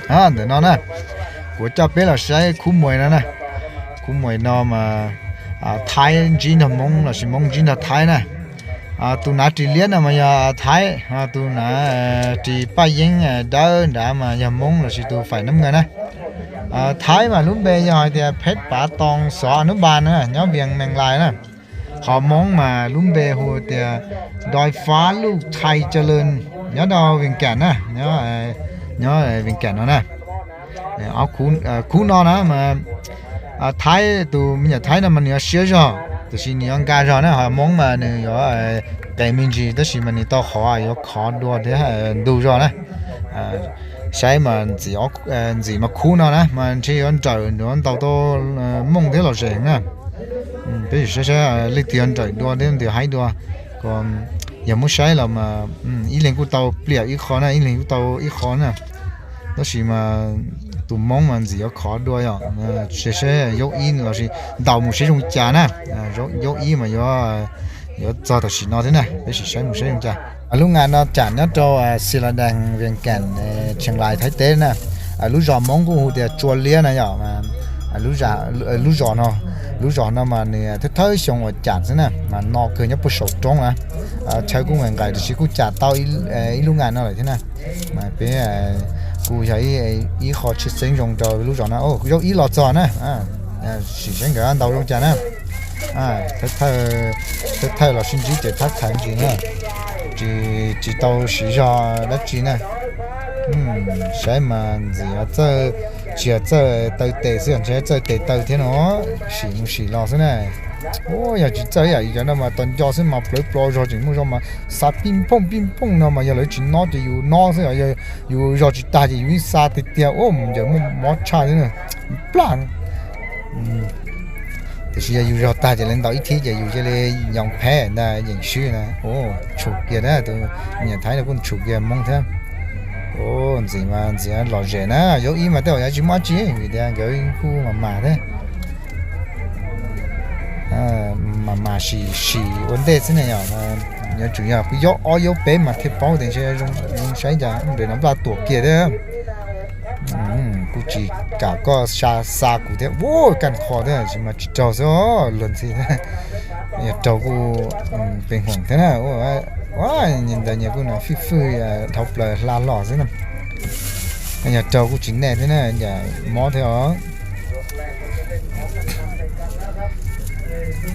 Ntawm no na, kuv coj peb los saib khub muas no na. Khub muas no mas Thaib ntsib nrog Hmoob lossis Hmoob ntsib nrog Thaib na. Tus nav ris liab no mas yog Thaib, tus nav ris paj yeeb dawb nrad mas yog Hmoob lossis tus faim nab nga na. Thaib mas lub npe yog hais tias Pheb Pav Toos Xov Anub Npas na, nyob Vias Mees Lais na. Ho Hmoob mas lub npe hu tias Doi Fab Luj Thais Cawlees, nyob rau Vias Kam na, nyob Vias Kam no na. Khub no na mas Thaib, tus me nyuam Thaib no mas nws yuav siab zog, tiam sis nws yuav nkag zog na, ho Hmoob mas nws yuav qes me ntsis tab sis mas nws tau qhov yuav khov dua thiab ntug zog na. Saib mas ntxim mas khub no na mas ntshe yuav nrawm yuav ntau tau mooj thiab lom zem na. Peb saib saib leej twg yuav nrawm dua thiab ntws haib dua. Yog muab saib los mas ib leeg kuj tau pliam ib qho na, ib leeg kuj tau ib qho na. Tab sis mas tus Hmoob mas ntxim yuav khov dua yom. Saib saib Zaub Ib lossis ntaus mus saib zoo cas na. Zaub Ib mas yuav txog tam sim no thiab na, peb sim saib mus saib zoo cas. Lub nga no cam nyob rau Xis Las Dees, Vias Kam, Tsheej Lais, Thaib teb na. Lub zos Hmoob kuj hu tias Tsua Liab na yom. Lub zos no, lub zos no mas nws thawj thawj xyoo uas cam xwb na, mas no kawg nyob puag saum roob na. Chaw kuj nqaim nqaim tiam sis kuj cam tau ib lub nga no lawm thiab na. Mas peb kuj yog ib qho tshwj xeeb zoo rau lub zos no. Zaub Ib los txog na, sim saib nkawd ntaus zoo cas na. Thawj thawj los sib ntsib ces thab thaiv ntsis na, tsis tsis tau siv zog dab tsi na. Saib mas ntxim txawj, tsis yog txawj taw tes xwb, ntshe txawj tes taw thiab no. Sim mus sim los xwb na. Yog tsis txawj ib yam li cov no mas tos nco xwb mas plawv plo zog tseem muaj zog mas xa pij phooj pij phooj no mas yog lawv tsis nob ces yus nob xwb, yus zog tsis tag ces yus ib xa tiag tiag ua mus ncaws muaj mob tshaj xwb na, plaj. Tiam sis yog yus zog tag ces lawv ntaus ib thib ces yus cia li yoov pheb ntag, yeem swb na. Tshum kiag na, tus me nyuam Thaib no kuj tshum kiag Hmoob thiab. Ntxim mas ntxim lom zem na, Zaub Ib mas tej zaum yuav tsis muaj dab tsi vim tias nkawd kuj mas mas thiab. Mas mas sim sim ua ntej xwb ne yom. Yuav tsum yog kuj Zaub Ob Zaub Peb mas thiaj paub tias ntshe zoo saib cas nres no nplaj tuam kiag thiab. Kuj tsis kam koj xa kuv thiab, ua kaj qho thiab tsis mas tsis raug xwb luag ntxhi thiab. Yog raug kuj pes huam thiab na. Ua ntawd nyias kuj no fij fwj dhau plaws hla los xwb na. Yog raug kuj tsis nej thiab na, cas mob thiab os.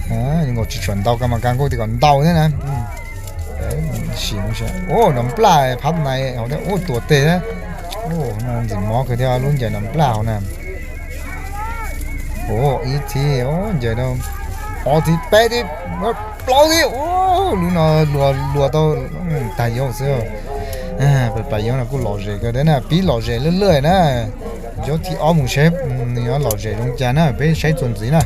Nkaus tsis tshua ntau, kas mas kas nkaus tias kom ntau thiab na. Sim, ua no nplaj phab nais hauv thiab, ua tuam teg thiab. Ntxim mob kawg thiab lub ncaws no nplaj hauv na. Ua ib thib, ncaws no ob thib peb thib plaub thib, lub no luag luag tau tag yaum xwb. Plas yaum no kuj lom zem kawg thiab na, pib lom zem lawj lawj na. Zaub thib ob mus seb nws yuav lom zem zoo cas na, peb saib txuas ntxiv na.